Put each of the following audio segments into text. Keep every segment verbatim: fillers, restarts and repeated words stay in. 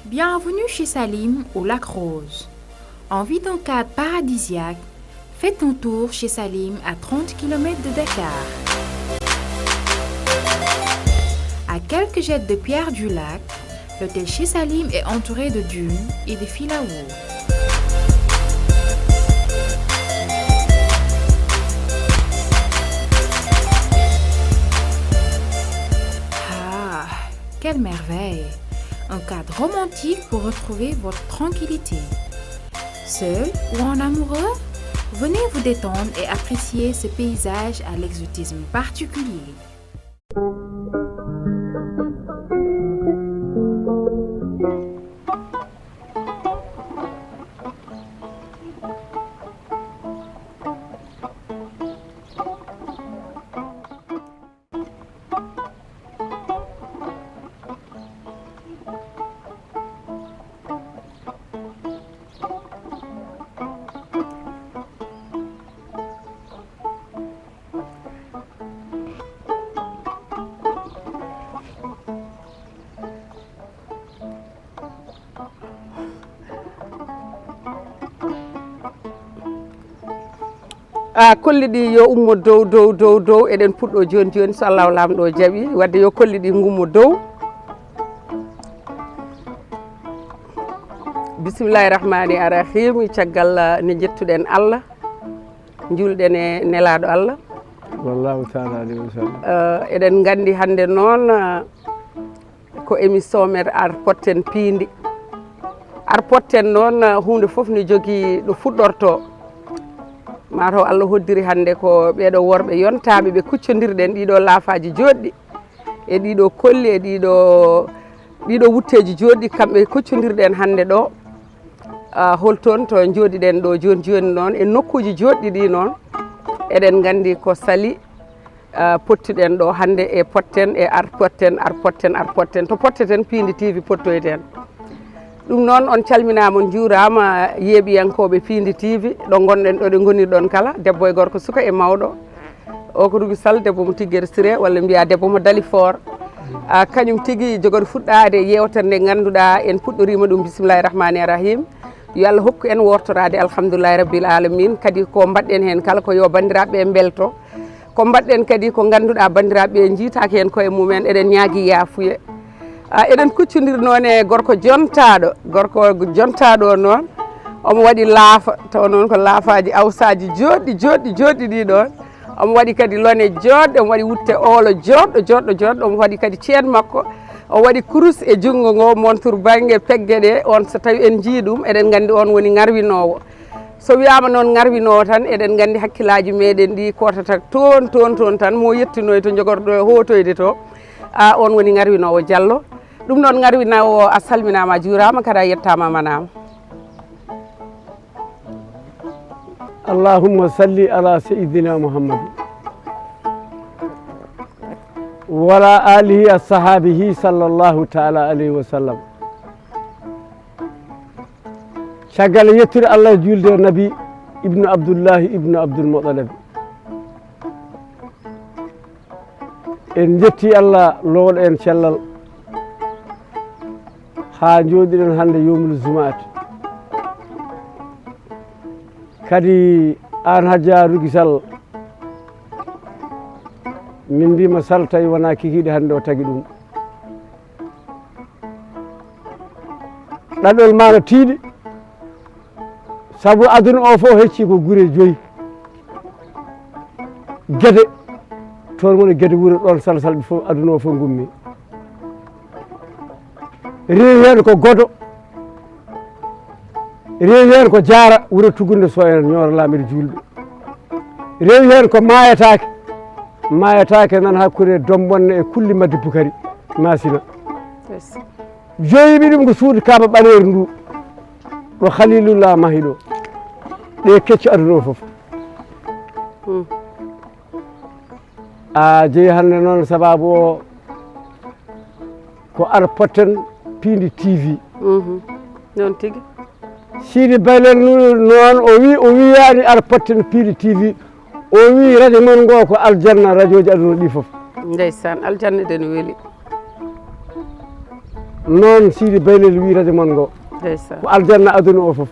Bienvenue chez Salim au Lac Rose. Envie d'un cadre paradisiaque ? Faites un tour chez Salim à trente kilomètres de Dakar. À quelques jets de pierre du lac, l'hôtel chez Salim est entouré de dunes et de filao. Ah, quelle merveille ! Un cadre romantique pour retrouver votre tranquillité. Seul ou en amoureux ? Venez vous détendre et apprécier ce paysage à l'exotisme particulier. A kolli ɗi yo ummo dow, dow, dow, dow. Eɗen puɗɗo jooni, jooni, so Allahu Laamɗo jaɓi. Wadde yo kolli ɗi ngummo dow. Bismillahi rahmani rahim. Caggal, ah, nde njettuɗen Allah, njuulɗen e nelaaɗo Allah. Wallahu taala alayhi wa sallam. Ah, eɗen nganndi hannde noon, ah, ko émission men Ar Potten Piindi. Ar Potten noon, huunde fof ne jogii ɗo fuɗɗortoo. Maa taw Allah hoddiri hannde ko ɓeeɗo worɓe yontaaɓe ɓe kuccondirɗen ɗiiɗoo laafaaji jooɗɗi, e ɗiiɗoo kolli, e ɗiiɗoo, ɗiiɗoo wutteeji jooɗɗi, kamɓe kuccondirɗen hannde ɗo. Ah, hol toon to njooɗiɗen ɗo jooni jooni noon, e nokkuuji jooɗɗi ɗi noon, eɗen nganndi ko Saly, ah, pottuɗen ɗo hannde e Potten, e Ar Potten, Ar Potten, Ar Potten. To potteten, Piindi T V pottoyten. Ɗum noon, on calminaama, on njuuraama, yeeɓiyankooɓe Piindi T V, ɗo ngonɗen ɗo, ɗo ngonirɗon kala, debbo e gorko, suka e mawɗo. O ko Rugi Sall, debbo mo Tiggere Siré, walla mbiyaa debbo mo Dalifort. Ah, kañum tigi jogori fuɗɗaade yeewtere nde ngannduɗaa en puɗɗoriima ɗum, bismillahi rahmani rahim. Yo Allah hokku en wortoraade, alhamdulillahi rabbil alamin. Kadi ko mbaɗɗen heen kala ko yo banndiraaɓe ɓe mbelto. Ko mbaɗɗen kadi ko ngannduɗaa banndiraaɓe ɓe njiitaaki heen koye mumen, eɗen ñaagii yaafuye. Ah, eɗen kuccondiri noon e gorko jontaaɗo, gorko jontaaɗo o noon, omo waɗi laafa, taw noon ko laafaaji awsaaji jooɗɗi, jooɗɗi, jooɗɗi ɗi ɗoon. Omo waɗi kadi lone jooɗɗe, omo waɗi wutte oolo jooɗɗo, jooɗɗo, jooɗɗo, omo waɗi kadi ceen makko, o waɗi kurus e junngo ngo, montur bannge pegge ɗe, on so tawi en njii ɗum, eɗen nganndi on woni ŋarwinoowo. So wiyaama noon ŋarwinoowo tan, eɗen nganndi hakkillaaji meɗen ɗi kootata toon, toon, toon tan, mo yettinoy to jogorɗo e hootoyde to, a, on woni ŋarwinoowo Jallo. Ɗum noon, ŋarwinoowo o, a salminaama, a juuraama, kadi a yettaama, a manaama. Allahumma salli ala sayyidina Muhammad wa ala alihi wa sahbihi sallallahu taala alayhi wa sallam. Caggal yettude Allah e juulde e Nabi ibnu Abdullahi ibnu Abdul Muttalib, en njetti Allah lowɗo en cellal haa njooɗiɗen hannde yowmul jumaat. Kadi aan Hajja Rugi Sall, min mbiima Sall tawi wonaa kikiiɗe hannde o tagi ɗum. Ɗaɗol maa no tiiɗi, sabu aduna o fof hecci ko gure joyi. Gede, toon woni Gede wuro, ɗoon Sall Sall ɓe fof, aduna o fof ngummi. Rewi heen ko Godo, rewi heen ko Jaara, wuro Tugunde Soyana, Ñooro Laamir Juulɓe. Rewi heen ko Maayataake, Maayataake nan hakkunde Dombonne e Kulli Madde Bukari, Maasina. Joyiɓe ɗum ko suudu Kaaba ɓaleeru ndu, ɗo Khalilullah mahi ɗo. Ɗe kecco aduna o fof. Hmm. A jeyi hannde noon, sababu o ko Ar Potten Piindi T V. Mhm. Noon tigi. Sidi Baylel nu-, noon o wi, o wiyaani Ar Potten Piindi T V. O wi radio mon ngo ko aljanna, radiooji aduna ɗi fof. Ndeysaan, aljanna de no weli. Noon Sidi Baylel wi radio mon ngo. Ko aljanna aduna o fof.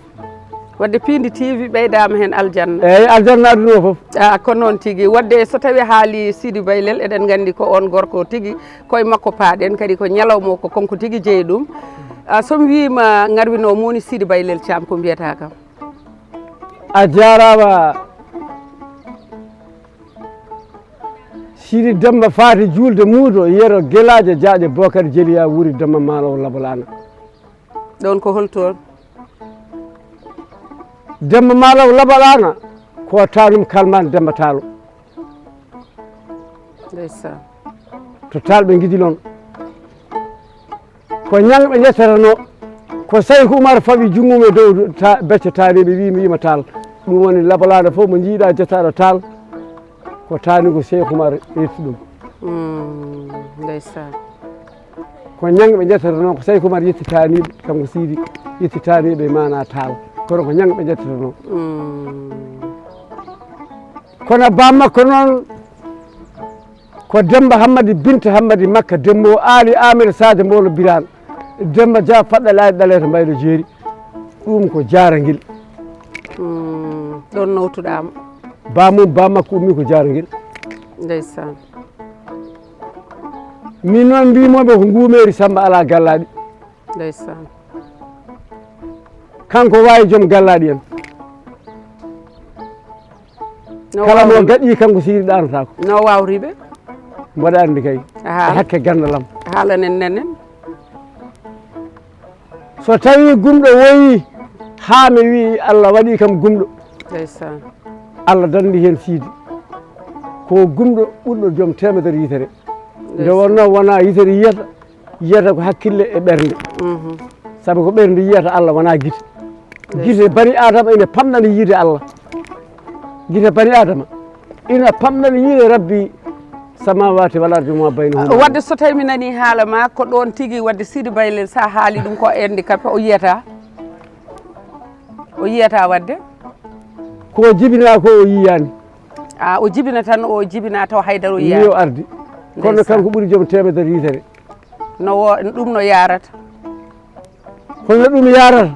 Wadde Piindi T V ɓeydaama heen aljanna. Eeyi, aljanna aduna o fof. A ko noon tigi. Wadde so tawi haali Sidi Baylel, eɗen nganndi ko oon gorko tigi, koye makko paaɗen, kadi ko ñalawma o ko kanko tigi jeyi ɗum. A, so mi wiima ngarwinoo moni Sidi Baylel Caam, ko mbiyata kam? A jaaraama. Sidi Demba faati juulde muudo yero gelaaje jaaƴe bookar jeliya wuri Demba maalaw labalaana. Ɗoon ko hol toon? Demba maalaw labalaana ko tanum kalman Demba taalo. Ndeysaan. To taalɓe ngidi noon. Ko ñaŋ ɓe njettatano. Ko Sayku Umar fawi junngo mum e dow becce taaniiɓe wiimi wiima taal. Ɗum woni labalaano fof mo njiiɗa jettaaɗo taal. Ko taaniigu Sayku Umar yetti ɗum. Ndeysaan. Ko ñaŋ ɓe njettatano ko Sayku Umar yetti taaniiɓe kanko Siidi yetti taaniiɓe maana taal. Kono ko ñaŋ ɓe njettatano. Kono bammakko noon ko Demba Hammadi Binta Hammadi Makka Dembo Aali Aamir Sadio Mboolo Biraan Demba Dia Faɗɗa Laaji Ɗaleeto Mbaylo Jeeri. Ɗum ko jaarangel. Ɗoon nawtuɗaama. Bamum bammakko ummi ko jaarangel. Ndeysaan. Min noon mbimoɓe ko ngumeeri Samba ala gallaɗi. Ndeysaan. Kanko wawi joom gallaɗi en. Kala mo gaɗi kanko siiri ɗanotako. No wawriɓe. Mboɗa andi kay. E hakke gandalam. Haalanen nenen. So tawi gumɗo woyi ha mi wi Allah waɗi kam gumɗo. Ndeysaan. Allah dandi hen siidi. Ko gumɗo ɓurɗo joom temedere yitere. Nde wonno wona yitere yiyata. Yiyata ko hakkille e ɓernde. Sabu ko ɓernde yiyata Allah wona gite. Gite bani adama ina pamɗana yiide Allah. Gite bani adama ina pamɗana yiide rabbi samawati wal ardi ma baynahuma. Wadde so tawi mi nani haala ma ko ɗon tigi wadde Sidi Baylel sa haali ɗum ko handicapé o yiyata. O yiyata wadde. Ko jibina ko o yiyani. A o jibina tan o jibina taw haydara o yiya. Yo ardi. Kono kanko ɓuri joom temedere yitere. No wo ɗum no yarata. Holno ɗum yarata?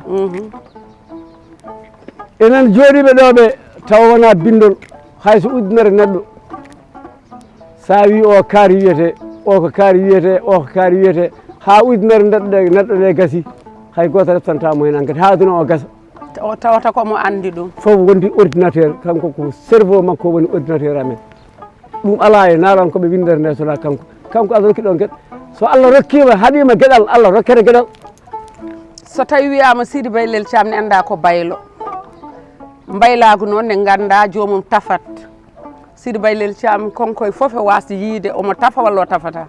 Enen jooɗiiɓe ɗo ɓe tawa wona bindol hay so ujunere neɗɗo sa wi o kaari wiyete o ko kaari wiyete o ko kaari wiyete ha ujunere neɗɗo neɗɗo nde gasi hay goto reftanta mo hen enquête ha aduna o gasa. O tawata ko mo andi ɗum. Fof wondi ordinateur kanko ko cerveau makko woni ordinateur amen. Ɗum alaa e naalankooɓe winndere nde sona kanko. Kanko Allah rokki ɗon geɗal. So Allah rokkiima haɗiima geɗal, Allah rokkere geɗal. So tawi wiyaama Sidi Baylel Caam ne anndaa ko baylo. Mbaylaagu noon ne nganndaa joomum tafat. Sidi Baylel Caam konkoy fof e waasde yiyde omo tafa walla o tafataa.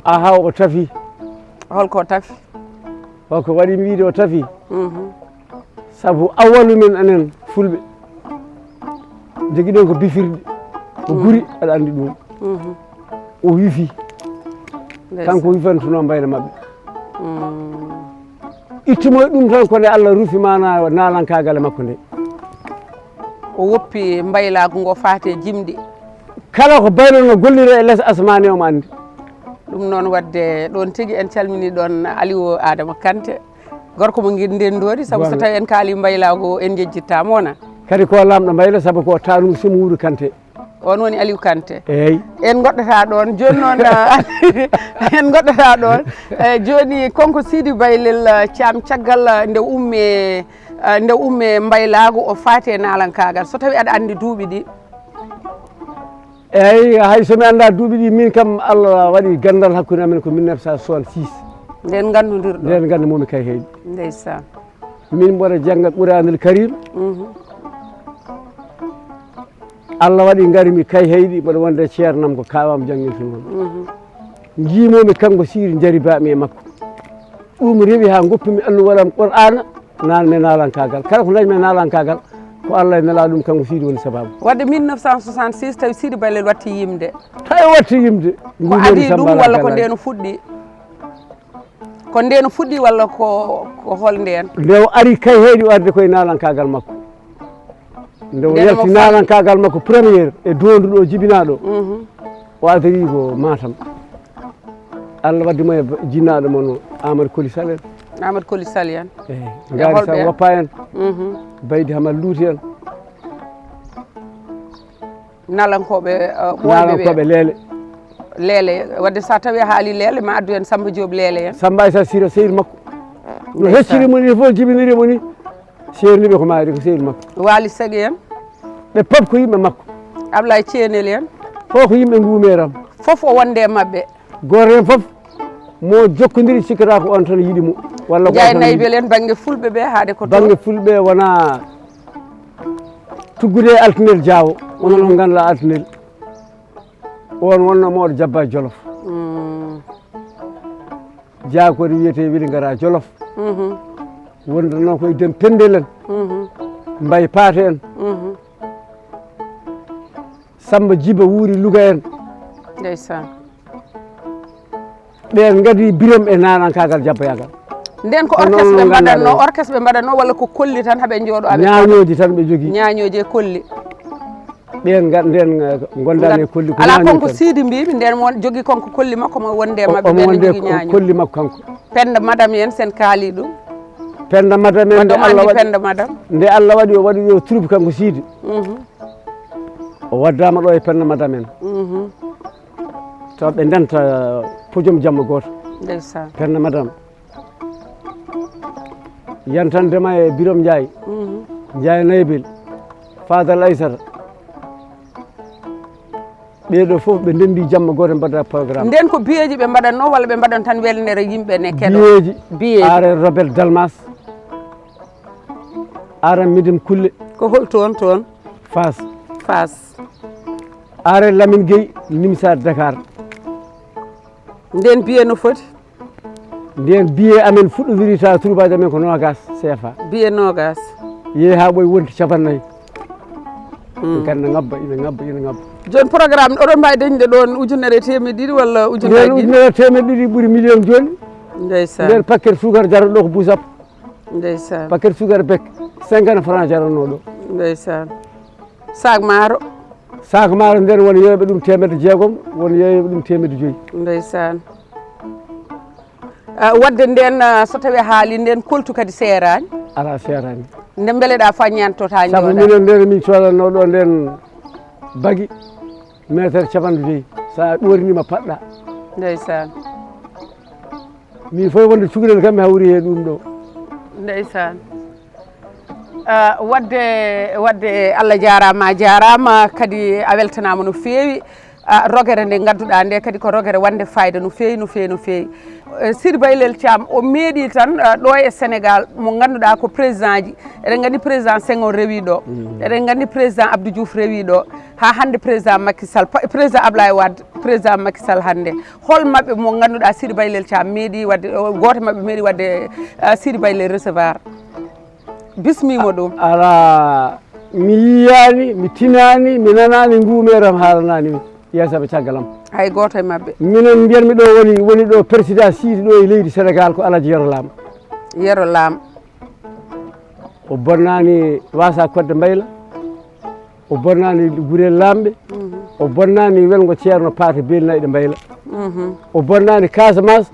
Aha o tafi. Holko o tafi? Holko waɗi mi wiide o tafi? Sabu awalu men enen fulɓe jogiɗen ko bifirɗi ko guri aɗa andi ɗum o wifi kanko wifantuno mbayla maɓɓe ittumo e ɗum tan ko nde allah rufi mana nalankagal e makko nde o woppi mbaylagu ngo faate jimɗi kala ko baylo no gollire e les asmani omo andi ɗum noon wadde ɗon tigi en calmini ɗon aliwo adama kante Gorko mo ngiɗ nden ndoori sabu so tawi en kaali mbaylago en njejjitta mo wona. Kadi ko lamɗo mbayla sabu ko tanum sumuudu kante. On woni Aliou Kante. Eyyi. En goɗɗata ɗon joni noon en goɗɗata ɗon e joni konko Sidi Baylel Thiam caggal nde umme nde umme mbaylago o faati e nalankagal so tawi aɗa andi duuɓi ɗi. Eyyi hay somi anda duuɓi ɗi min kam Allah waɗi gandal hakkude amen ko mille neuf cent soixante-six. Nden gandudirɗon. Nden gandu momi kay heyɗi. Ndeysan. Min mboɗo jangga Qur'anul Karim. Allah waɗi garimi kay heyɗi mboɗo wonde ceernam ko kawam jangguintinmi. Jiimomi kanko siiri jaribami e makko. Ɗum rewi ha goppumi alluwalam Qur'ana. Nanmi nalankagal kala ko dañmi e nalankagal ko Allah e nelaɗo ɗum kanko Sidi woni sababu. Wadde mille neuf cent soixante-six tawi Sidi Baylel watti yimde. Tawi watti yimde. Ko adi ɗum walla ko ndeno fuɗɗi? Ko ndeno fuɗɗi walla ko ko hol nden? Nde o ari kay heyɗi o arde koye nalankagal makko. Nde o yalti nalankagal makko premiére e donduɗo o jibinaɗo o adori ko Matam. Allah waddi mo e jinnaaɗo mon o, Amadou Koli Sall en. Amadou Koli Sall en. Eyi, e ngaari holɓe sa en? Woppa en. Mhm. Baydi Hamal Luuti en. Nalankoɓe, uh, ɓooyɓe ɓe. Nalankoɓe Leele. Leele, wadde sa tawi a haali Leele, ma addu en Samba Diop Leele en. Samba Aissata Sira, sehil makko. No hecciri mo ni, fof jibiniri mo ni. Seerniɓe ko maayde ko sehil makko. Waali Sagi en. Ɓe pop ko yimɓe makko. Ablaye Ceenel en. Fof ko yimɓe nguumeeram. Fof o wonde e maɓɓe. Gooto heen fof mo jokkondiri, cikkata ko on tan yiɗi mo. Walla ko Njaay on tan Naybel yiɗi. En, bannge fulɓe ɓe, haade ko to. Bannge fulɓe wona tuggude e altine jaawo. Onon on ngannduɗaa altine. On wonno mooɗo jabba e Jolof. Mm. Jaakoore wiyetee weli ngara Jolof. Mhm. Wondanoo koye dem Pendel en. Mhm. Mbay Paate en. Mhm. Samba Jiba Wuuri Luga en. Ndeysaan. Ɓeen ngadi Birom e naanankaagal jabboyaagal. Nden ko orchestre ɓe mbaɗatno, orchestre ɓe mbaɗatno walla ko kolli tan haɓe njooɗo aɓe? Ñaañooji tan ɓe jogii. Ñaañooji e kolli. Ɓeen nga-, nden, eh, gondaani e kolli ko ala ñaañooji konko tan. Siidi mbiimi, nden mo jogii konko kolli makko mo wonde e maɓɓe, omo ɓeen wonde jogii ko ñaaño. Kolli makko kanko. Penda Madame en sen kaali ɗum. Penda Madame en, wadde nde omo Allah anndi waɗi, Penda Madame. Nde Allah waɗi o waɗi yo troupe kanko Siidi. Mhm. O waddaama ɗo e Penda Madame en. Mhm. Taw ɓe ndenta podium jamma gooto. Ndeysaan. Penda Madame. Yantande ma e Birom Njaay. Mhm. Njaay Naybel. Fadal Aysata. Ɓee ɗo fof ɓe ndenndi jamma gooto mbaɗa programme. Nden ko biyeeji ɓe mbaɗatno walla ɓe mbaɗan tan welnere yimɓe ne keɗo? Biyeeji. Biyeeji. Are Robert Dalmas. Are Midim Kulle. Ko hol toon toon? Faas. Faas. Are Lamine Gueye, Nimsa Dakar. Nden biye no foti? Nden biye amen fuɗɗodiri ta turbaaji amen ko noogas C F A. Biye noogas. Yehi haa ɓooyi wonti capannayyi. Hmm. Ina ngabba, ina ngabba, ina ngabba. Jooni programme, oɗon mbaawi dañde ɗoon ujunere e teemedde ɗiɗi walla ujunere ɗiɗi? Nden ujunere e teemedde ɗiɗi ɓuri million jooni. Ndeysaan. Nden paquet suukar jarata ɗo ko buusap. Ndeysaan. Paquet suukar bek, cinquante francs jaratnoo ɗo. Ndeysaan. Saak maaro? Saak maaro nden won yeeyooɓe ɗum teemedde jeegom, won yeeyooɓe ɗum teemedde joyi. Ndeysaan. Ah, wadde nden, ah, so tawi a haali nden, koltu kadi seeraani? Alaa, seeraani. Nde mbeleɗaa fa ñaantotaa. Sabu ñooɗaa. Minen nden min coodanno ɗo nden bagi, mètre cappanɗe joyi. So a ɗoorniima paɗɗa. Ndeysaan. Min fof wonde cukalel kam mi hawri e ɗum ɗo. Ndeysaan. Ah, wadde, wadde Allah jaaraama, a jaaraama, kadi a weltanaama no feewi. Ah, rogere nde ngannduɗaa nde kadi ko rogere wonde fayida no feewi, no feewi, no feewi. Eh, Sidy Baylel Thiam, o meeɗi tan, ah, ɗo e Sénégal, mo ngannduɗaa ko président ji. Eɗen nganndi président Senghor rewi ɗo. Mm. Eɗen nganndi président Abdou Diouf rewi ɗo. Haa hannde président Macky Sall, pa-, président Ablaye Wade, président Macky Sall hannde. Hol maɓɓe mo ngannduɗaa Sidy Baylel Thiam meeɗi wadde, o, gooto maɓɓe meeɗi wadde, ah, Sidy Baylel recevoir? Bismiima ɗum. Alaa, mi yiyaani, mi tinaani, mi nanaani, nguumeeram haalanaani mi. Yeeso ɓe caggal am. Hay gooto e maɓɓe. Minen mbiyatmi ɗo woni, woni ɗo président Sidy ɗo e leydi Sénégal ko Alaji Yero Lam. Yero Lam. O bonnaani Wasa Kodde Mbayla. O bonnaani gure laamɓe. Mhm. O bonnaani welngo Ceerno Paate Beeli Nayɗe Mbayla. Mhm. O bonnaani Casamance.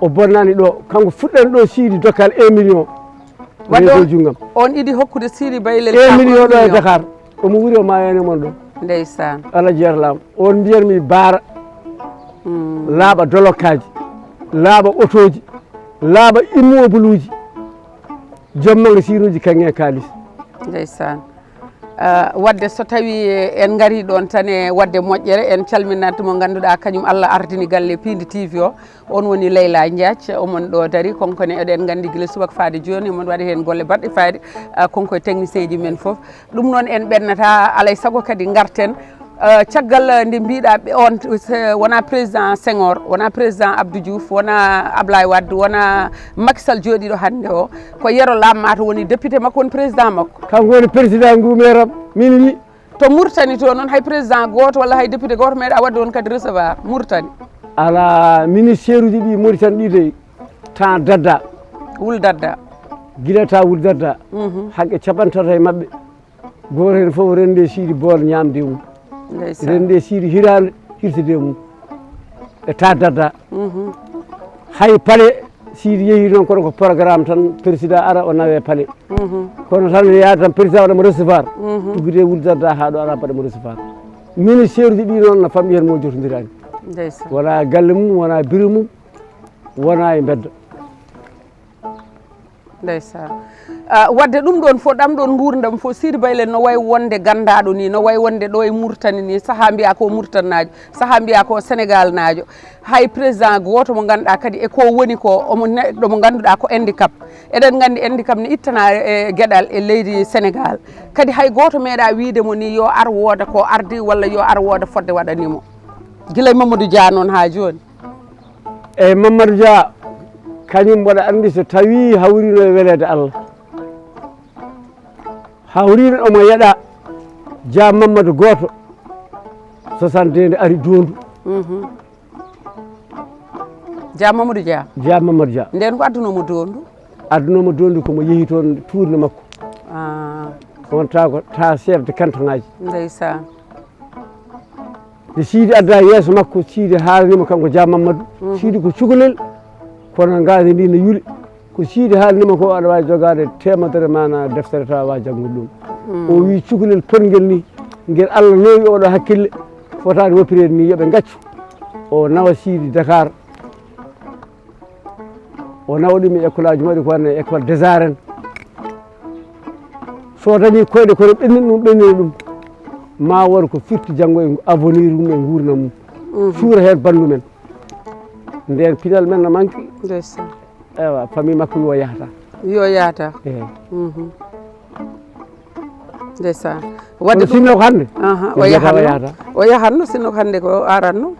O bonnaani ɗo. Kanko fuɗɗani ɗo Siidi dokkal un million. Wadde reeto on, junngam. On idi hokkude Siidi Baylel un million ɗo e Dakar. Omo wuri o maayani mon ɗo. Ndeysaan. Alaji Yero Lam. On mbiyatmi baara. Mm. Laaɓa dolokkaaji. Laaɓa otooji. Laaɓa immeuble uji. Joom magasin uji kaŋŋe e kaalis. Ndeysaan. Ah, wadde so tawi, eh, en ngari ɗon tan e wadde moƴƴere, en calminat mo ngannduɗaa kañum Allah ardini galle Piindi T V o. On woni Leyla Ndiaye, omon ɗo dari, konkone eɗen nganndi gila subaka faade jooni, omon waɗi heen golle baɗɗe fayde, ah, konko e technicien ji men fof. Ɗum noon en ɓennata, alay sago kadi ngarten, ah, caggal nde mbiɗa ɓe on, se-, wona président Senghor, wona président Abdou Diouf, wona Ablaye Wade, wona Macky Sall jooɗiiɗo hannde o, ko Yero Lam mata woni député makko, woni président makko. Kanko woni président ngumeram, min wi. To Mauritanie to noon, hay président gooto walla hay député gooto meeɗa wadde on kadi recevoir Mauritanie. Ala ministère uji ɗi Mauritanie ɗi de, temps Dadda. Wul Dadda. Gila temps Wul Dadda. Mhm. Haqqe capanɗe tati e maɓɓe. Gooto heen fof rende Siidi bool ñaamde mum. Ndeysaan. Rende Siidi hiraande hirsude mum. E temps Dadda. Mhm. Hay pale, Siidi yehi noon, kono ko programme tan, président ara, o nawe pale. Mhm. Kono tan yaade tan, président waɗa mo recevoir. Mhm. Tuggude wuldarda haa ɗo ara mbaɗa mo recevoir. Ministère uji ɗi noon no famɗi heen, mo jotondiraani. Ndeysaan. Wona galle mum, wona bureau mum, wona e mbedda. Ndeysaan. Ah, wadde ɗum ɗoon fof, ɗam ɗoon nguurndam fof, Siidi Baylel no wayi wonde ganndaaɗo ni, no wayi wonde ɗo e Murtani ni, sahaa mbiyaa ko Murtanaajo, sahaa mbiyaa ko Senegaalnaajo. Hay président gooto mo ngannduɗaa kadi e ko woni ko, omo neɗɗo mo ngannduɗaa ko handicap. Eɗen nganndi handicap ne ittana e geɗal e leydi Senegaal. Kadi hay gooto meeɗaa wiyde mo ni yo ar wooda ko ardi walla yo ar wooda fodde waɗani mo. Gila e Mamadou Dia noon haa jooni. Eyi, Mamadou Dia, kañum mboɗo anndi so tawii hawriino e weleede Allah. Hawriino omo yeɗa Dia Mamadou gooto, soixante-deux nde ari doondu. Mhm. Dia Mamadou Dia. Dia Mamadou Dia. Ndeen ko addunoo mo doondu? Addunoo mo doondu ko mo yehi toon tuurne makko. Ah. On taa ko taa chef de canton ŋaaji. Ndeysaan. Nde Siidi adda yeeso makko, Siidi haalani mo kanko Dia Mamadou. Mhm. Siidi ko cukalel, kono ngaari ndi no yuli. Ko Siidi haalani mo ko, aɗa waawi jogaade teemedere maana deftere tawa waawi janngude ɗum. Mm. O wii cukalel potngel ni, ngel Allah noowi oɗo hakkille, fotaani woppireede ni, yo ɓe ngaccu. O nawa Siidi Dakar. O nawa ɗum e école aji mawɗi ko wonno e école des arts en. So dañi koyɗe kono ɓennina ɗum, ɓennina ɗum, ma won ko firti janngo e avenir mum e nguurndam mum. Mhm. Suura heen banndum en. Ndeen pinal men no manki. Ndeysaan. Ewa, famille makko yo yahata. Yo yahata. Eyi. Mhm. Ndeysaan. Wadde ɗum sinno ko hannde. Aha, o yahanno. O yahanno sinno ko hannde ko aranno.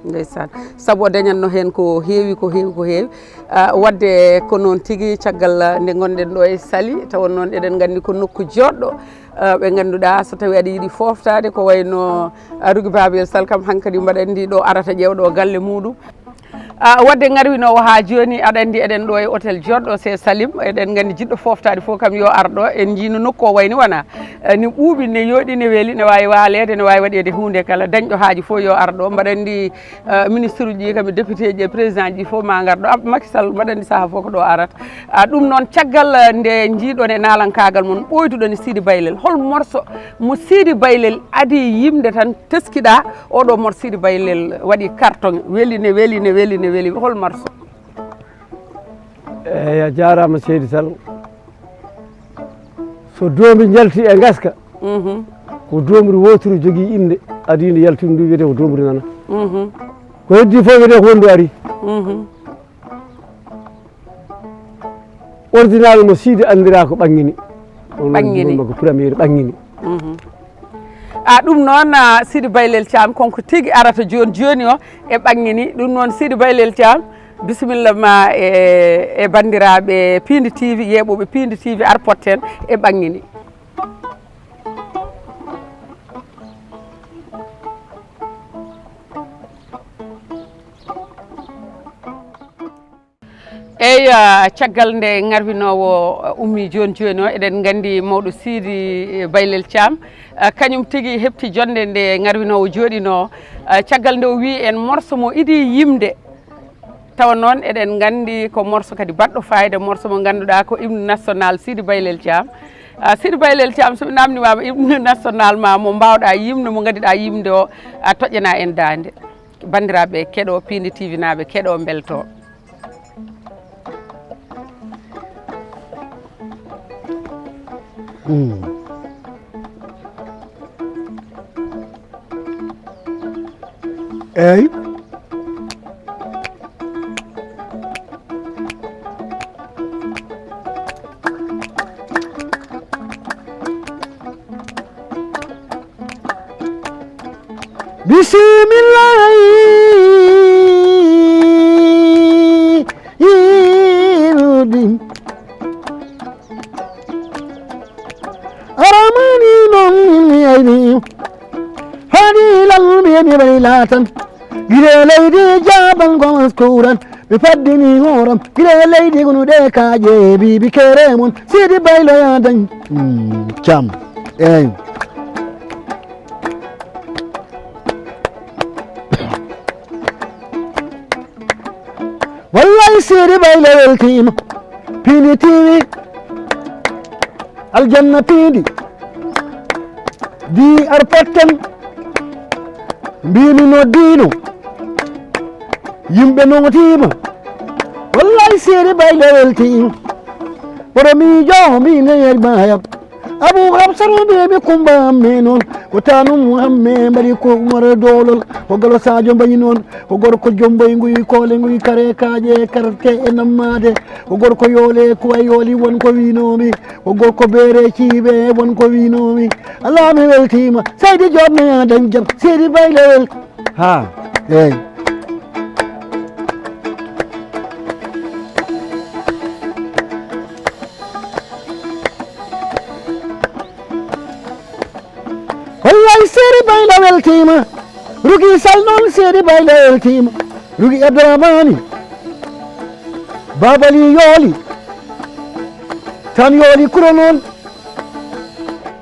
Ndeysaan. Sabu o dañatno heen ko heewi, ko heewi, ko heewi. Ah, wadde ko noon tigi, caggal, ah, nde ngonɗen ɗo e Saly, tawa noon eɗen nganndi ko nokku jooɗɗo, ah, ɓe ngannduɗaa so tawii aɗa yiɗi fooftaade ko wayno, ah, Rougui Babel Sall kam hankadi mbaɗa anndi ɗo arata ƴeewa ɗo galle muɗum. Ah, wadde ngarwinoowo haa jooni, aɗa anndi eɗen ɗo e hôtel jooɗɗo se Salim, eɗen nganndi jiɗɗo fooftaade fof kam yo ar ɗo, en njiino nokku o wayni wona, eh, ni ɓuuɓi, ne yooɗi, ne weeli, ne waawi waaleede, ne waawi waɗeede huunde kala, dañɗo haaju fof yo ar ɗo, mbaɗa anndi, eh, ministre uji ɗi kam e député ji e président ji fof ma ngar ɗo, Ab-, Macky Sall mbaɗa anndi sahaa fof ko ɗo arata. Ah, ɗum noon caggal, eh, nde njiiɗon e naalankaagal mon ɓooyduɗon e Siidi Baylel, hol morso mo Siidi Baylel adii yimde tan teskiɗaa oɗo morso Siidi Baylel waɗi carton, weli ne weli ne weli ne weli, hol morso? Eyi, a jaaraama seydi Sall. So doomri njalti e ngaska, mhm, ko doomri wootri jogii innde, adii nde yaltinde ndu wiyetee ko doomri nana. Mhm. Ko heddii fof wiyetee ko wondu arii. Mhm. Ordinaire mo Siidi anndiraa ko Ɓaŋŋini. Ɓaŋŋini. Ko premier Ɓaŋŋini. Mhm. A ɗum noon, a, Siidi Baylel Caam, konko tigi arata jooni jooni o e Ɓaŋŋini. Ɗum noon, Siidi Baylel Caam, bisimilla ma e, e banndiraaɓe Piindi T V, yeeɓooɓe Piindi T V, ar potten e Ɓaŋŋini. Eyi, ah, caggal nde ŋarwinoowo, ah, ummii jooni jooni o, eɗen nganndi mawɗo Siidi, eh, Baylel Caam, ah, kañum tigi heɓti jonnde nde ŋarwinoowo jooɗinoo. Ah, caggal nde o wii en morso mo idii yimde. Tawa noon eɗen nganndi ko morso kadi baɗɗo faayida, morso mo ngannduɗaa ko hymne national Siidi Baylel Caam. Ah, Siidi Baylel Caam, so mi naamndimaama hymne national ma mo mbaawɗaa yimde, mo ngaddiɗaa yimde o, a toƴƴanaa en daande. Banndiraaɓe keɗoo, Piindi T V naaɓe keɗoo, mbeltoo. Eyi. Bisimillahi irudim. Aramani non mi ayni. Hani lal mi mi baylatan. Gire leydi jaban gomas kuran. Mi faddini horam. Gire leydi gunu de kaje bibi keremon. Sidi baylo ya dan. Hmm, Caam. Eyi. Seydi Bayla weltiima. Piindi tiiwi. Aljanna piindi. Di ar patten. Mbiimi noddiino. Yimɓe nootiima. Wallaay Seydi Bayla weltiima. Boɗo miijo mi neer maayam. Abu Hafsatu mbiimi Kumba Amme noon. Ko taanum Amme mbaɗi ko Umar Doolol. Ko Galo Sadio mbayi noon. Ko gorko jomboy nguy koole nguy kare kaaƴe karte e nammaade. Ko gorko yoole kuwa yooli won ko wiinoomi. Ko gorko beere ciibe won ko wiinoomi. Alaa mi weltiima. Seydi Joob no yaa dañ jam. Seydi Bayla wel. Ha. Eey. Wallaay Seydi Bayla weltiima. Rugi Sal noon Seydi Bayla weltiima. Rugi Abdurahmaani. Baabali yooli. Tan yooli kuro noon.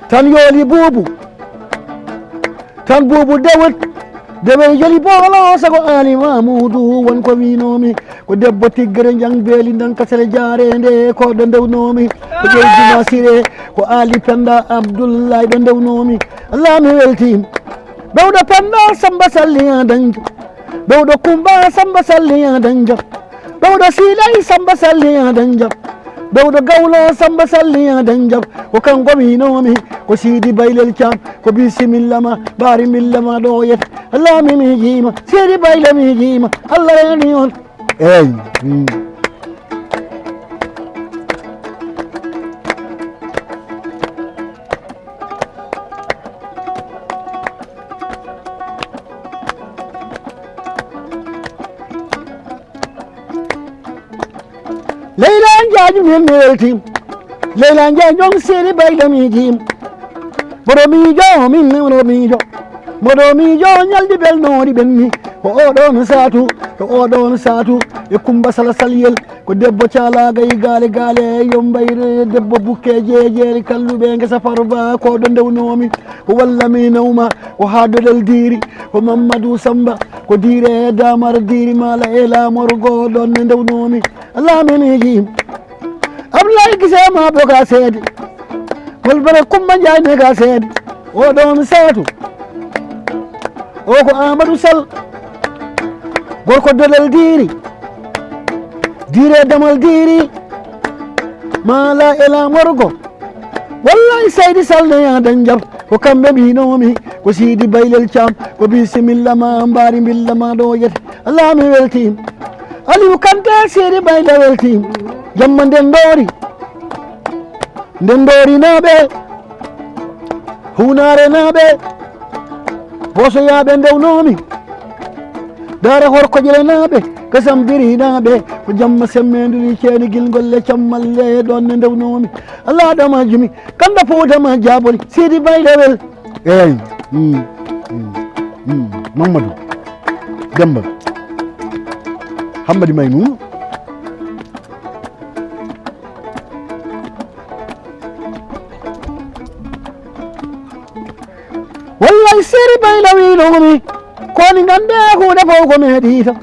Tan yooli buubu. Tan buubu Dawud. Dewe joli boolo sago Aali Mamuudu won ko wiinoomi. Ko debbo tiggere njang beeli ndan kasere jaareende ko ɗo ndewnoomi. Ko ƴeew juma sire ko Aali Penda Abdullahi ɗo ndewnoomi. Alaa mi weltiima. Ɓewɗo Penda Samba Salli yaa dañjo. Ɓewɗo Kumba Samba Salli yaa dañjo. Ɓewɗo Siilay Samba Salli yaa dañjo. Ɓewɗo Gawlo Samba Salli yaa dañjo. Ko kanko wiinoomi. Ko Seydi Baylel Caam. Ko bisimilla ma. Mbaari mbilla ma ɗo yet. Alaa mi miijiima. Seydi Bayla miijiima. Allah reeni on. Eey. Mm. Leyla Njaay min mi weltiima. Leyla Njaay ñoom Seydi Bayla miijiima. Mboɗo miijo, min mboɗo miijo. Mboɗo miijo ñalɗi belnooɗi ɓenni. Ko oɗon saatu, ko oɗon saatu. E Kumba Sala Saliyel. Ko debbo caalaaga e gaale gaale, yo mbayre debbo bukke jeejeeri kalluɓe ngesa Farba, ko ɗo ndewnoomi. Ko walla mi nawma, ko haa Dodel Diiri, ko Mammadu Samba, ko Diire e Damar Diiri Maala e Laamorgo ɗon ne ndewnoomi. Alaa mi miiji. Ablaye Gise ma boga seede. Golbere Kumba Njaay ne ga seede. O ɗon saatu. O ko Amadou Sall. Gorko Dolel Diiri. Diire Damal Diiri. Maala e Laamorgo. Wallaay Seydi Sall ne yaa dañ jam. Ko kamɓe mbinoomi. Ko Sidi Baylel Caam. Ko bisimilla ma mbaari mbilla ma ɗo yete. Alaa mi weltiima. Aliou Kanté Seydi Baylel weltiima. Jamma nden ndoori. Nden ndoori naaɓe. Hunaare naaɓe. Boosoyaaɓe ndewnoomi. Daara Horko Jele naaɓe. Kasam Biri naaɓe. Ko jamma semmeendu wi ceeni gil ngolle cammalle ɗoon ne ndewnoomi. Alaa ɗo majjumi. Kanda Fuuta ma jaaboli. Seydi Baylel. Eey. Mm, mm, mm. Mamadou Demba. Hammadi Maymuuna. Wallay Seydi Bayla wiinoomi, ko ni ngannde huunde fof ko meeɗiita.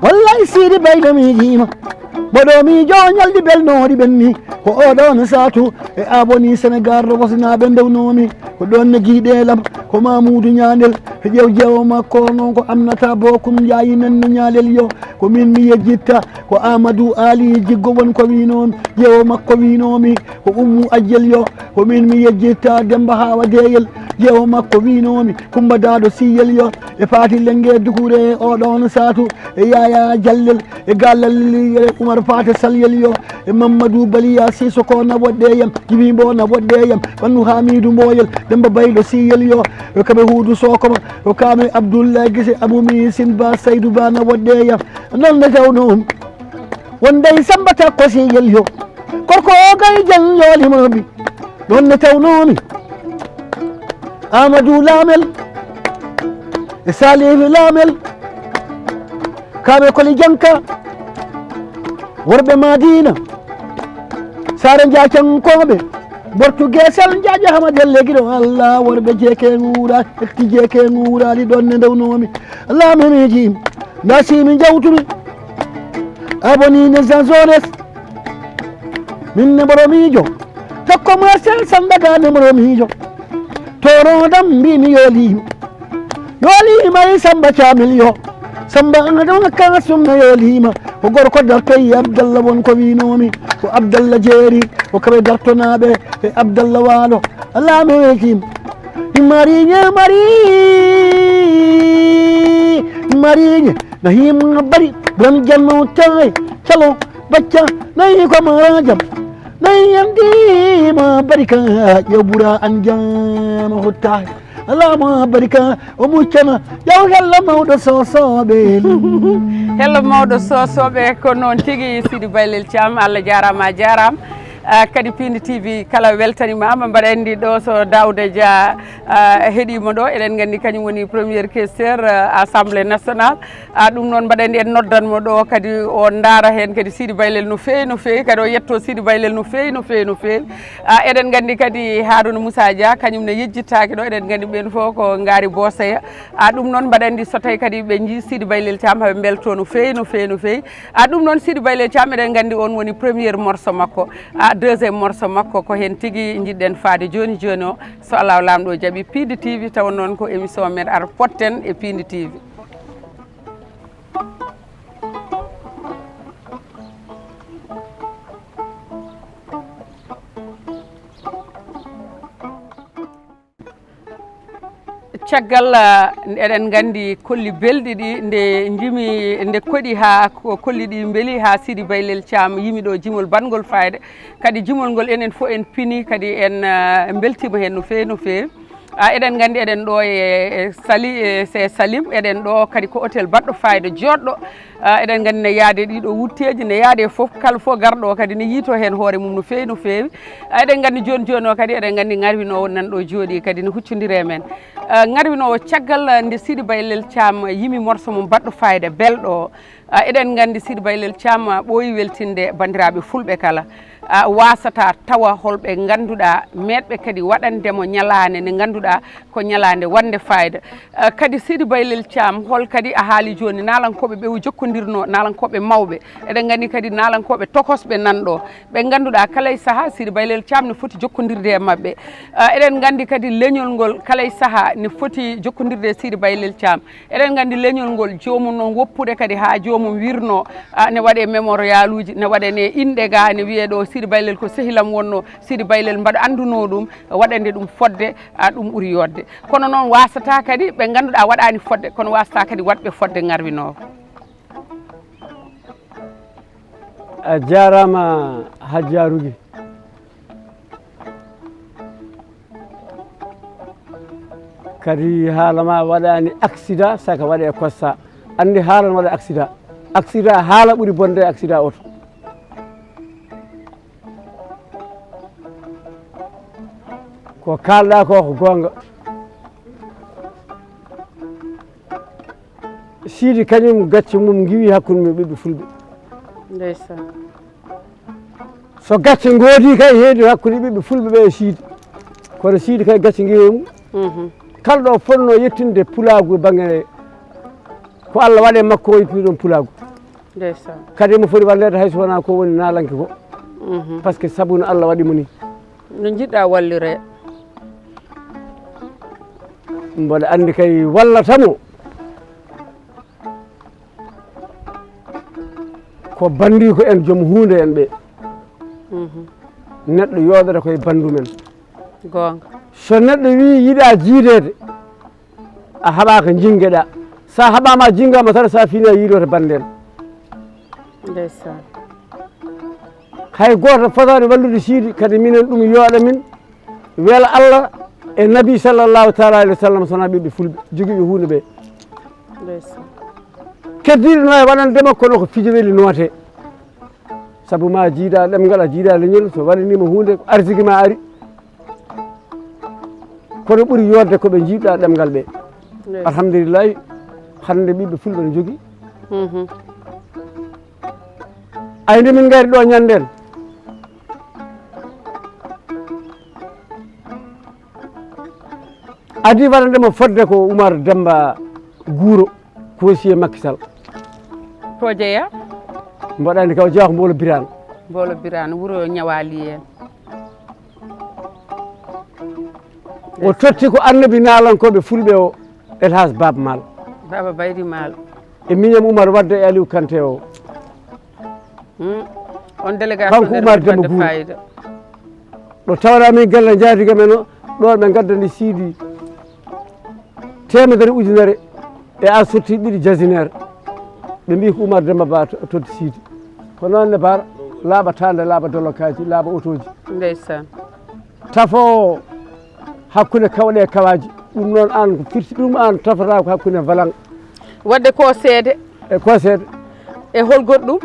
Wallay Seydi Bayla miijiima, mboɗo miijo ñalɗi belnooɗi ɓenni, ko oɗon saatu e Aboni Senegal Rogosnaaɓe ndewnoomi, ko ɗoon ne giiɗe lam, ko Mamuudu Ñaanel, e ƴeew jeewo makko noon ko Amnata Bokum Njaayi men no Ñaanel yo, ko min mi yejjitta, ko Amadou Ali Jiggo won ko wiinoomi, ƴeewo makko wiinoomi, ko Ummu Ajjel yo, ko min mi yejjitta Demba Hawa Deyel, ƴeewo makko wiinoomi, Kumba Daado Siyel yo, e Faati Lenge Dukure oɗon saatu, e Yaya Jallel, e Gallal Umar Faate Salyel yo, e Mamadou Baliya Sisoko na woɗɗe yam, Jibimbo na woɗɗe yam, Bannu Hamidu Mboyel, Demba Baylo Siyel yo, e Kabe Huudu Sokoma, e Kame Abdoulaye Gise Abou Misin Ba Saydou Ba na woɗɗe yam. Noon ne tawno won dey Samba Takko Siyel yo. Korko o gay jang yooli mo bi. Noon ne tawnoomi. Amadou Lamel. E Salihu Lamel. Kaaɓe Koli Janka. Worɓe Madina. Saare Njaacankooɓe. Bortu Gesel Njaaƴo Hama Delle giɗo Allah. Worɓe jeeke nguura. Ekti jeeke nguuraali ɗoon ne ndewnoomi. Laamimiiji. Ndaa si mi njawtumi. Aboni ne Jean Jones. Min ne mboɗo miijo. Tokko Marcel Samba ga ne mboɗo miijo. Toro dam mbi mi yoli. Yoli mai Samba Camil yo. Samba an don ka sum na yoli ma. Ko gorko darto yi Abdalla won ko winomi. Ko Abdalla jeri. Ko kabe darto nabe. E Abdalla walo. Allah mo wekim. Mari nye mari. Mari nye. Nahim bari, buram janno tawe, calo, bacca, nayi ko marajam. Nayi yandi ma barika, yobura an jama hotta. Alama barika, o muccana, yaw hella mawɗo sosoɓe. Hella mawɗo sosoɓe, ko noon tigi Sidi Baylel Thiam, Allah jarama, jarama. Ah, kadi Pindi T V kala weltanimama, mbaɗa andi ɗo so Daouda Dia, ah, heɗima ɗo, eɗen gandi kañum woni premier questeur, ah, Assemblée nationale. Ah, ɗum noon mbaɗa andi en noddan mo ɗo kadi o ndaara hen kadi Sidi Baylel no fewi, no fewi, kadi o yetto Sidi Baylel no fewi, no fewi, no fewi. Ah, eɗen gandi kadi Harouna Moussa Dia kañum ne yejjittaki ɗo, eɗen gandi ɓen fof ko ngaari Boseya. Ah, ɗum noon mbaɗa andi so tawi kadi ɓe jii Sidi Baylel Thiam haɓe belto no fewi, no fewi, no fewi. Ah, ɗum noon Sidi Baylel Thiam eɗen gandi on woni premier morceau makko. Ah, deuxième morceau makko ko hen tigi jiɗɗen faade joni joni o. So Allahu Laamɗo jaɓi, Pindi T V tawa noon ko émission men ar potten e Pindi T V. Caggal, ah, eɗen gandi kolli belɗi ɗi nde jimi, nde koɗi ha ko kolli ɗi beeli ha Sidi Baylel Thiam yimi ɗo jimol baɗngol fayida. Kadi jimol ngol enen fof en pini, kadi en, ah, beltima hen no fewi, no fewi. Ah, eɗen gandi eɗen ɗo e, e Sali, e Se Salim, eɗen ɗo kadi ko hôtel baɗɗo fayida joɗɗo. Ah, eɗen gandi ne yaade ɗiɗo wutteji, ne yaade fof, kala fof garɗo o kadi ne yiito hen hoore mum no fewi, no fewi. Ah, eɗen gandi joni joni o kadi eɗen gandi garwinowo nan ɗo jooɗi kadi ne huccodiri e men. Ah, garwinowo caggal, ah, nde Sidi Baylel Thiam yimi morceau mum baɗɗo fayida belɗo o. Ah, eɗen gandi Sidi Baylel Thiam, ah, ɓooyi weltinde bandiraɓe fulɓe kala. Ah, wasata tawa holɓe ganduɗa meɗɓe kadi waɗandemo ñalande nde ganduɗa ko ñalande wande fayida. Ah, kadi Sidi Baylel Thiam, hol kadi a haali joni nalankoɓe ɓe o jokkodirno, nalankoɓe mawɓe. Eɗen gandi kadi nalankoɓe tokosɓe nan ɗo. Ɓe ganduɗa kala e saaha Sidi Baylel Thiam ne foti jokkodirde e mabɓe. Ah, eɗen gandi kadi leñol ngol kala e saaha ne foti jokkodirde e Sidi Baylel Thiam. Eɗen gandi leñol ngol, jomum noon woppude kadi ha jomum wirno, ah, ne waɗe mémorial uji, ne waɗe ne inɗe ga, ne wiye ɗo Sidi Baylel ko sehilam wonno, Sidi Baylel mbaɗa anduno ɗum, waɗande ɗum fodde, ah, ɗum ɓuri yodde. Kono noon wasata kadi ɓe ganduɗa waɗani fodde, kono wasata kadi waɗɓe fodde garwinowo. A jarama Hajja Rugi. Kadi haala ma waɗani accident, saka waɗe e constat. Andi haala no waɗa accident. Accident haala ɓuri bonde e accident oto. Ko kalɗa ko, ko gonga. Sidi kañum gacce mum giwi hakkunde mum e ɓiɓɓe fulɓe. Ndeysaan. So gacce ngoodi kay heedi hakkunde ɓiɓɓe fulɓe ɓe e Sidi. Kono Sidi kay gacce ngiwi mum. Mhm. Kala ɗo fotno yettinde pulaagu e bannge ko Allah waɗe makko o yettude ɗon pulaagu. Ndeysaan. Kadi mo foti walleede hay so wonaa ko woni naalanke ko. Mhm. Parce que sabu no Allah waɗi mo ni. No njiɗɗa wallire. Mboɗo anndi kay wallata mo. Ko banndiko en joom huunde en ɓe. Mhm. Neɗɗo yooɗata koye banndum en. Goonga. So neɗɗo wii yiɗa jiideede, a haɓaaka jingeɗa. Sa haɓama jingama tan sa fina yiidoto banden. Ndeysaan. Hay goto fotani wallude Sidi, kadi minen ɗum yooɗa min. Wela Allah e Nabi sallallahu taala alayhi wa sallam, sona ɓiɓɓe fulɓe jogiiɓe hunde ɓe. Ndeysaan. Keddiɗo no e waɗande makko no ko fijo weli noote. Sabu ma jiida ɗemngal, a jiida leñol, so waɗanima hunde, ko arsiki ma ari. Kono ɓuri yodde ko ɓe jiiɗa ɗemngal ɓe. Ndeysaan. Alhamdulillahi, hannde ɓiɓɓe fulɓe ne jogii. Mhm. Ay nde min ngari ɗo ñanden. Adi waɗandema fodde ko Oumar Demba Guuro, conseiller Macky Sall. To jeeya? Mboɗo anndi kaw Jeyaa ko Mboolo Biraan. Mboolo Biraan, wuro Ñawaali en. O totti ko annabi naalankooɓe fulɓe o, El Hadj Baaba Maal. Baaba Baydi Maal. E miñam Umar Wadde e Aliou Kanté o. Hmm. On délégation kanko Umar Demba Guuri. Ɗo tawɗaa min galle njaadiga men o, ɗo ɓe ngaddani Siidi teemedere ujunere e a sotti ɗiɗi jasineer. Ɓe mbii ko Umar Demba Ba to-, totti Siidi. Ko noon ne Baara, laaɓa taande, laaɓa dolokaaji, laaɓa otooji. Ndeysaan. Tafo hakkunde kawɗe e kawaaji. Ɗum noon aan ko firti ɗum aan tafata ko hakkunde valang. Waɗde ko seede. E ko seede. E hol goɗɗum?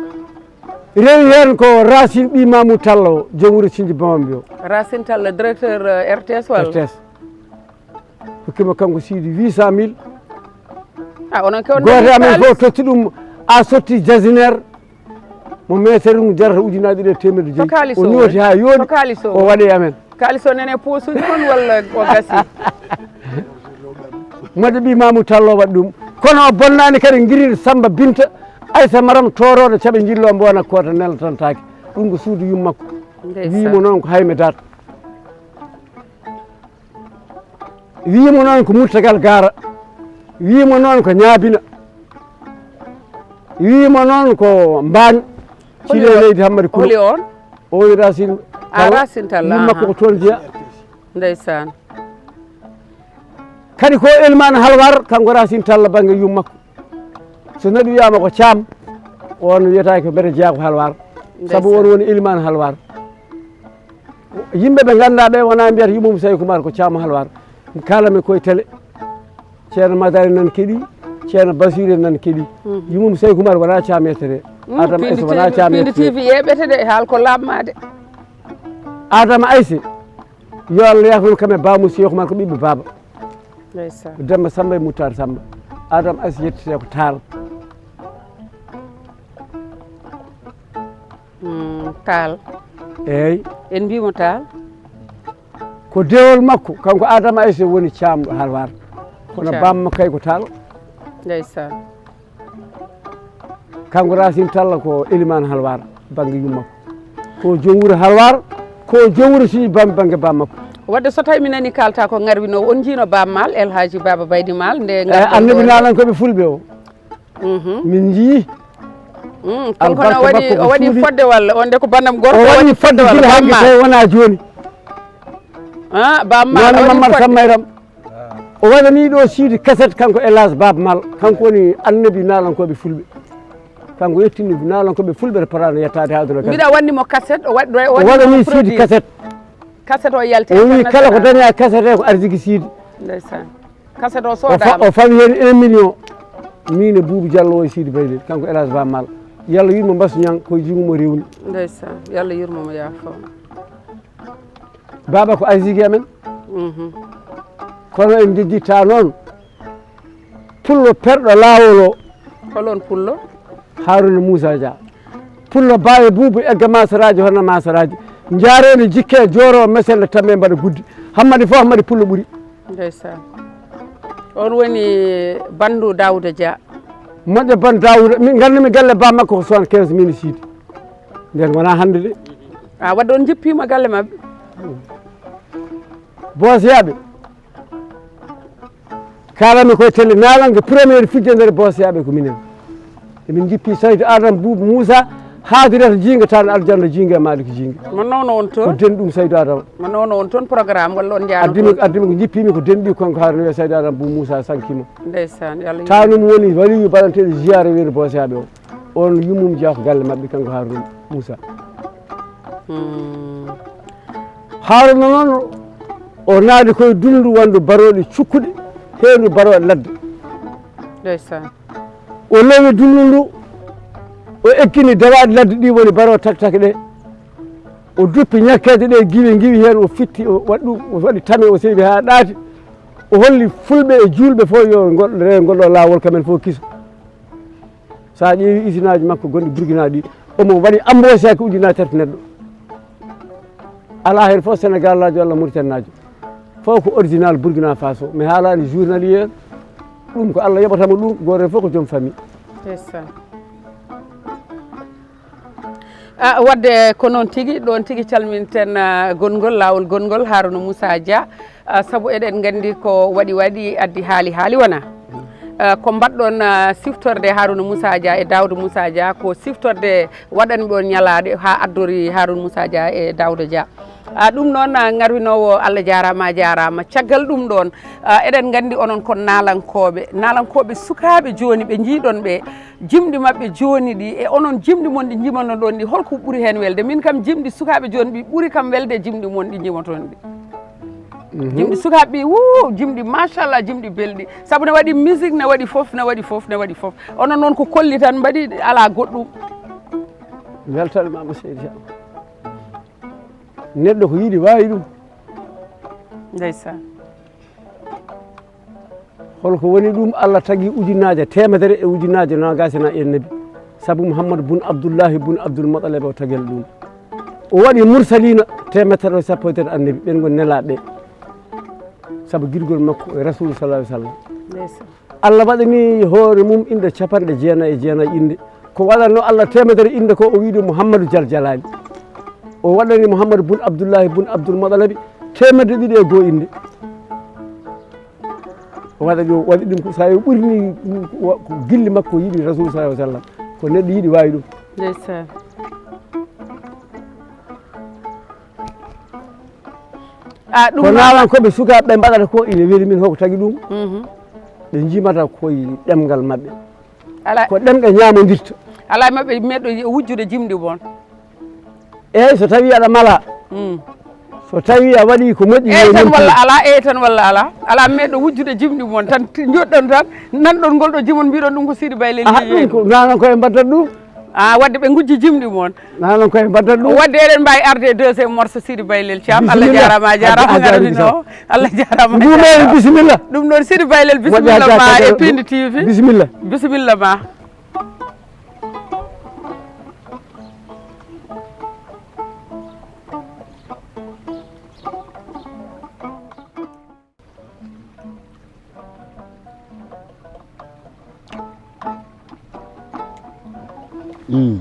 Rewi heen ko Racine ɓii Mamoudou Talla o, joom wuro Sinji Bamambi o. Racine Talla, directeur, euh, R T S walla? R T S. Hokkima kanko Siidi huit cent mille. Ah, onon ke on gooto nani amen fof totti ɗum a sotti jasineer mo meetere mum jarata ujunaaji ɗiɗi e teemedde joyi. To kaalis o woni? O nooti haa yooɗi. To kaalis o woni? O waɗi e amen. Kaalis o nani e poosuuji mon walla o gasi? Moƴƴo ɓii Mamoudou Talla o waɗi ɗum. Kono o bonnaani kadi ngiriri Samba Binta, Aysa Maram toorooɗo caɓe njillo mbo wona koota neltantaake. Ɗum ko suudu yummakko. Ndeysaan. Wiimo noon ko hayme daat. Wiimo noon ko Murtagal Gaara. Wiimo noon ko Ñaabina. Wiimo noon ko Mbaañ. Holi Cile on? Leydi Hammadi Kulo. Holi on? O woni Racine A, Talla. Racine Talla, yumma aha. Ko toon jeya. Ndeysaan. Kadi ko Elimane Halwar, kanko Racine Talla bannge yummakko. So neɗɗo wiyaama ko Caam, on wiyata ko mbeɗa jeyaa ko Halwar. Sabu ndeysaan. On woni Elimane Halwar. Yimɓe ɓe ngannduɗaa ɓe wona mbiyata Yummum Seyku Umar ko Caam Halwar. Kala mi koye télé. Ceerno Madani nan keɗi, Ceerno Basiru nan keɗi. Mhm. Yummum Seyku Umar wona Caam yettere. Mm, Adama Aysa wona Caam yettere. Pindi T V yeɓete de, haal ko laaɓmaade. Adama Aysa, yo Allah yafin kam e baamu Seyku Umar ko ɓiɓɓe baaba. Ndeysaan. Demba Samba e Muttar Samba. Adama Aysa yettete ko Taal. Mm, Taal. Eey. En mbiimo Taal. Ko dewol makko, kanko Adama Aysa woni caamɗo Halwar. Kono caam. Bamma kay ko Taal. Ndeysaan. Kanko Racine Talla ko Elimane Halwar, bannge yummakko. Ko joom wuro Halwar, ko joom wuro Siñi Bam-, bannge bammakko. Wadde so tawi mi nani kalta ko ngarwino, on njiino Bam Maal, El Hadji Baba Baydi Maal, nde eh, ngarɗon annabi ɗo. Naanan ko ɓe fulɓe o. Mhm. Min njii. Mm, kanko albarka ne o waɗi, makko o ko waɗi suuɗi. Fodde walla? On de ko bandam gorko o o waɗi waɗi fodde fodde walla? Gila Bam hanki Maal. Tawi wona jooni. Ah, Bam Maal Nana o waɗi Mamar fodde. Sammayram. O waɗani ɗo Siidi kaset kanko Elas Baba Maal. Kanko woni annabi naalankooɓe fulɓe. Kanko yettini naalankooɓe fulɓe to Paraano yettaade haa aduna kadi. Mbiɗa wanni mo kaset, o waɗ-, o O waɗani waɗani mo Siidi produit. Kaset. Kaset o yalti O wi kala ko international. Daña kaset he ko arsiki Siidi. Ndeysaan. Kaset o O fa-, soodaama. O fawi heen un million. Min e Buubu Jallo o e Siidi Bayde, kanko Elas Baba Maal. Yalla yurmo Mbasu Ñang, ko e junngo mo rewni. Ndeysaan. Yalla yurmo mo yaafo. Baaba ko arsiki amen. Mhm. Kono en njejjitta noon. Pullo perɗo laawol o. Holon pullo? Haruna Moussa Dia. Pullo baawe buubu egga masaraaji, hono masaraaji. Njaareni jikke jooro meselle tamme mbaɗa guddi. Hammadi fof Hammadi pullo ɓuri. Ndeysaan. On woni bandu Daouda Dia. Moƴƴo ban Daouda. Min nganndu mi galle ba makko ko soixante-quinze min Siidi. Nden wona hannde de. A wadde on jippiima galle maɓɓe? Boosiyaaɓe. Kaalami koye télé naalanke première fijjandere Boosiyaaɓe ko minen. Emin jippi Saydu Adama Buubu Muusa, haadirata jiinga tan aljanna jiinga e Maaliki jiinga. Mo nawno on toon? Ko denɗum Saydu Adama. Mo nawno on toon programme walla on njaano Addimi, toon? Addimi ko jippimi ko denɗi kanko haarani wiya Saydu Adama Buubu Muusa sankima. Ndeysaan, yo Allah yurmo. Tanum woni waliyu baɗanteeɗo ziyaara weeru Boosiyaaɓe o. On yummum jeyaa ko galle maɓɓe kanko Haaruna Muusa. Hmm. Haaruna noon o naati koye dunndu wonndu barooɗe cukkuɗe, heendu barooɗe ladde. Ndeysaan. O lowi dunndu ndu, o ekkini dawaaɗi ladde ɗi woni barooɗe taketake ɗe. O duppi ñakkeeje ɗe giwi ngiwi heen, o fitti, o waɗi ɗum, o waɗi tame, o sewi haa ɗaati. O holli fulɓe e juulɓe fof yo ngol, rewe ngol ɗo laawol, kamen fof kiso. So a ƴeewi usinaaji makko gonɗi Burkina ɗi, omo waɗi embauché ujunaaji tati neɗɗo. Alaa heen fof Sénégalnaajo walla Mauritanienaajo. Fof ko original Burkina Faso. Mi haalaani journalier, ɗum ko Allah yoɓata mo ɗum, gooto heen fof ko joom famille. C'est ça. Ah, wadde ko noon tigi, ɗoon tigi calminten, ah, gonngol, laawol gonngol Harouna Moussa Dia, ah, sabu eɗen nganndi ko waɗi waɗi addi haali, haali wona. Ah, ko mbaɗɗon, ah, siftorde Harouna Moussa Dia e Daouda Moussa Dia, ko siftorde waɗanɓe on ñalaaɗe haa addori Harouna Moussa Dia e Daouda Dia. Ah, ɗum noon, ah, ngarwinoowo, Allah jaaraama, a jaaraama. Caggal ɗum ɗoon, ah, eɗen nganndi onon ko naalankooɓe, naalankooɓe sukaaɓe jooni ɓe njiiɗon ɓe, jimɗi maɓɓe jooni ɗi, e onon jimɗi mon ɗi njimanoɗon ɗi, holko ɓuri heen welde? Min kam jimɗi sukaaɓe jooni ɗi ɓuri kam welde e jimɗi mon ɗi njimoton ɗi. Mhm. Jimɗi sukaaɓe ɓe, wuu, jimɗi machallah, jimɗi belɗi. Sabu ne waɗi musique, ne waɗi fof, ne waɗi fof, ne waɗi fof. Onon noon ko kolli tan mbaɗi, alaa goɗɗum. Weltanama seydi Thiam. Neɗɗo ko yiɗi waawi ɗum. Ndeysaan. Holko woni ɗum? Allah tagi ujunaaje teemedere e ujunaaje noogaas ena e Nabi. Sabu Muhammad bun Abdullahi bun Abdul Muttalib o tagel ɗum. O waɗi mursalina teemedere e sappo e tati Annabi, ɓen ngon nelaaɓe. Sabu girgol makko e Rasul sallallahu alaihi wasallam. Ndeysaan. Allah waɗani hoore mum inɗe capanɗe jeenayi e jeenayi inɗe. Ko waɗanno Allah teemedere inɗe ko, o wiide Muhammadu Jal Jalali. O waɗani Muhammadu bun Abdullahi bun Abdul Muttalib teemedde ɗiɗi e goo inɗe. O waɗa ɗum, waɗi ɗum ko, so a ɓurni ɗum, ko, ko gilli makko yiɗi Rasul sallallahu alaihi wasallam. Ko neɗɗo yiɗi waawi ɗum. Ndeysaan. Ah, ɗum ko noon. Naalankooɓe sukaaɓe ɓe mbaɗata ko ina weli min, hoko tagi ɗum. Mhm. Ɓe njimata koye ɗemngal maɓɓe. Ala. Ko ɗemɗe ñaamondirta. Alaa maɓɓe meeɗo wujjude jimɗi mon. Eeyi, so tawii aɗa mala. Mm. So tawii a waɗii ko moƴƴi. Eeyi tan walla alaa, eeyi tan walla alaa. Alaa meeɗo wujjude jimɗi mon tan, ti-, njoɗɗon tan, nanɗon ngol ɗo jimon, mbiɗon ɗum ko Sidi Baylel. Ah, ɗum ko, naalankooɓe mbaɗata ɗum. Ah, wadde ɓe ngujji jimɗi mon. Naalankooɓe mbaɗata ɗum. Wadde eɗen mbaawi arde e deuxième morceau Sidi Baylel Thiam. Allah jaaraama, a jaaraama, ngarwinoowo. Allah jaaraama, a jaaraama. Bisimilla. Ɗum noon Sidi Baylel, bisimilla ma e Pindi T V. Bisimilla. Bisimilla ma. Mm.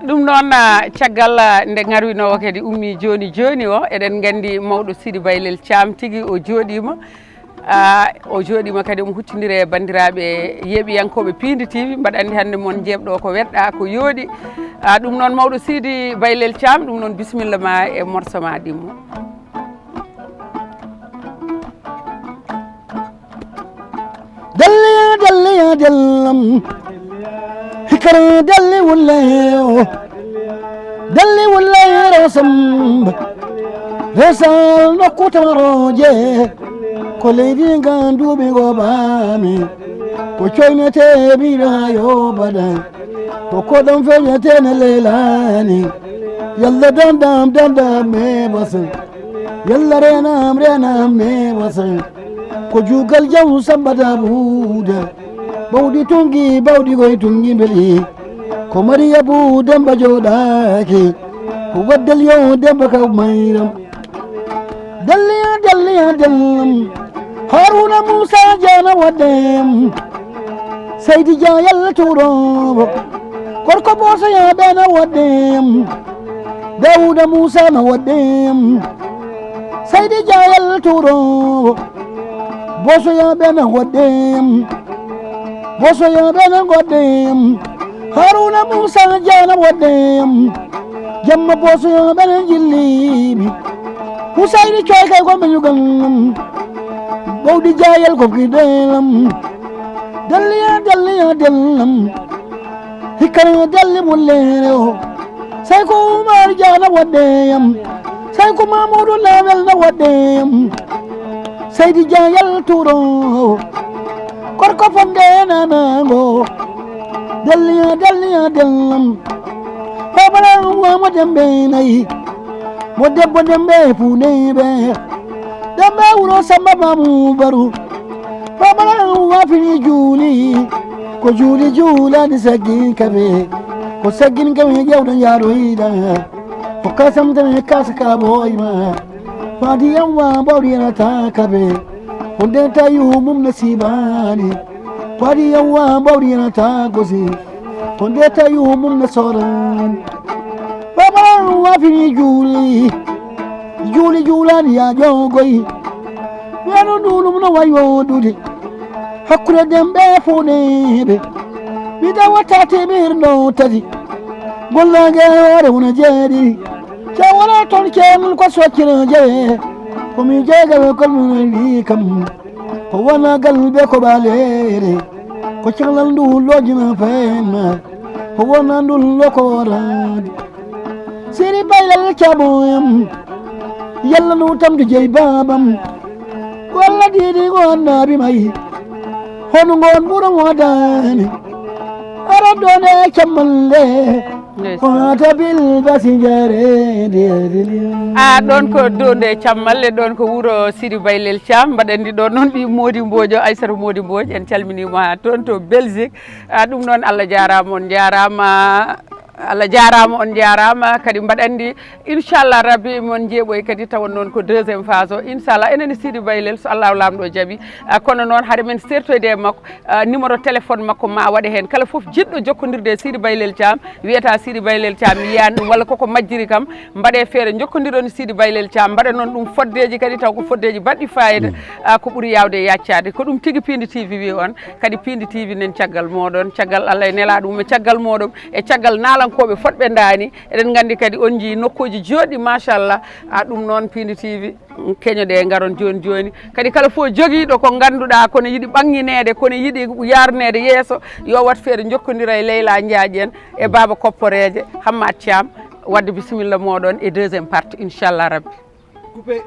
Ɗum noon, ah, caggal, ah, nde ngarwinoowo kadi ummii jooni jooni o, eɗen nganndi mawɗo Sidi Baylel Thiam tigi o jooɗiima. Ah, o jooɗiima kadi, omo huccondiri e banndiraaɓe yeeɓiyankooɓe Pindi T V, mbaɗa anndi hannde mon njeeɓɗo ko weɗɗa, ko yooɗi. Ah, ɗum noon, mawɗo Sidi Baylel Thiam, ɗum noon, bisimilla ma e morso ma ɗimmo. Dalliya, dalliya, dallam. Hikara dalli wulle o. Dalli wulle rew Samba. Resal nokku tamaroje. Ko leydi ngan duuɓi go baami. Ko coynete miɗo ha yo bada. Ko koɗom feƴete ne leelani. Yalla dandam, dandam me basa. Yalla renam, renam me basa. Ko jugal jaw Samba Dabuda. Bawɗi tungi, bawɗi goy tungi mbeli. Ko Mariya bu Demba joɗaki. Ko waddel yo Demba ka mayram. Dalliya, dalliya, dallam. Haruna Musa Jana waddem. Seydi Dia Yalla Tuurowo. Gorko Boosoyaaɓe na waɗɗem. Daawuda Muusa na waɗɗem. Seydi Dia Yalla Tuurowo. Boosoyaaɓe na waɗɗem. Boosoyaaɓe na waɗɗem. Haruna Muusa Dia na waɗɗem. Jamma Boosoyaaɓe na jilliimi. Husayni Coy kay ko ɓe ñugal. Bawɗi Dia Yalla ko ki delam. Dalliya, dalliya, dallam. Hikkare dalli bullere o. Sey ko Umar Dia na waɗɗe yam. Sey ko Mamoudou Lawel na waɗɗe yam. Seydi Dia Yalla Tuurowo. Gorko fonde nanango. Dalliya, dalliya, dallam. Babala wamo dembe nayi. Mo debbo dembe puuneyɓe. Dembe wuro Samba Mamu Baru. Babala wafini juuli. Ko juuli juulani saggin kabe. Ko saggin kabe jawɗo yaroyɗa. Ko kasamtane kasa ka boyma. Fadi yamma bawɗi yana ta kabe. Hunde tayu mum nasibani. Waɗi yawwa mbawdi yana tagosi. Ko nde tawi humum na soran. Babaran wafini juuli. Juuli juulani ya jogoyi. Wano ɗulum no wayi wodude. Hakkude demɓe funeɓe. Mbiɗa watta teɓirɗo tati. Gollage hoore wona jeeɗiɗi. Cawara toon ceemol ko soccira jeeye. Komi jeegal kolmoni kam. Ko wona galbe ko ɓaleere. Ko caklal ndu lojina fema. Ko wona ndu lokoraade. Siri baylal camoyam. Yalla no tamdu jeyi babam. Ko Allah didi ko annabi mayi. Hono ngon ɓuro wodani. Ara ɗon e cammalle. Ko hata bil basi jarede. A ɗon ko donde cammalle, ɗon ko wuro Sidi Baylel Thiam. Mbaɗen ndi ɗon noon ɓi Modi Mbojo, Aysata Modi Mbojo, en calminima toon to Belgique. A ɗum noon, Allah jarama, on jarama. Allah jarama, on jarama. Kadi mbaɗen ndi, inchallah rabbi, mon jeeɓoy kadi tawa noon ko deuxième phase o, inchallah enen e Sidi Baylel, so Allah lamɗo jaaɓi. Ah, kono noon haade men sertoyde e makko, ah, numéro téléphone makko ma waɗe hen. Kala fof jiɗɗo jokkodirde e Sidi Baylel Thiam, wiyata Sidi Baylel Thiam, mi yiyani ɗum walla koko majjiri kam, mbaɗe feere jokkodiron e Sidi Baylel Thiam, mbaɗa noon ɗum foddeji kadi taw ko foddeji baɗɗi fayida. Ah, ko ɓuri yawde e yaccade. Ko ɗum tigi Pindi T V wi on. Kadi Pindi T V nen caggal moɗon, caggal Allah e nelaɗo mum e caggal moɗon, e caggal nalankoɓe fodɓe dani. Eɗen gandi kadi on jii nokkuji joɗɗi, machallah. A ɗum noon Pindi T V, keñoɗe garon joni joni. Kadi kala fof jogiɗo ko ganduɗa kono yiɗi ɓanginede, kono yiɗi yarnede yeeso, yo wat feere jokkodira e Leyla Ndiaye en e Baba Kopporeje, Hammat Thiam. Wadde bisimilla moɗon e deuxième partie, inchallah rabbi. Coupé.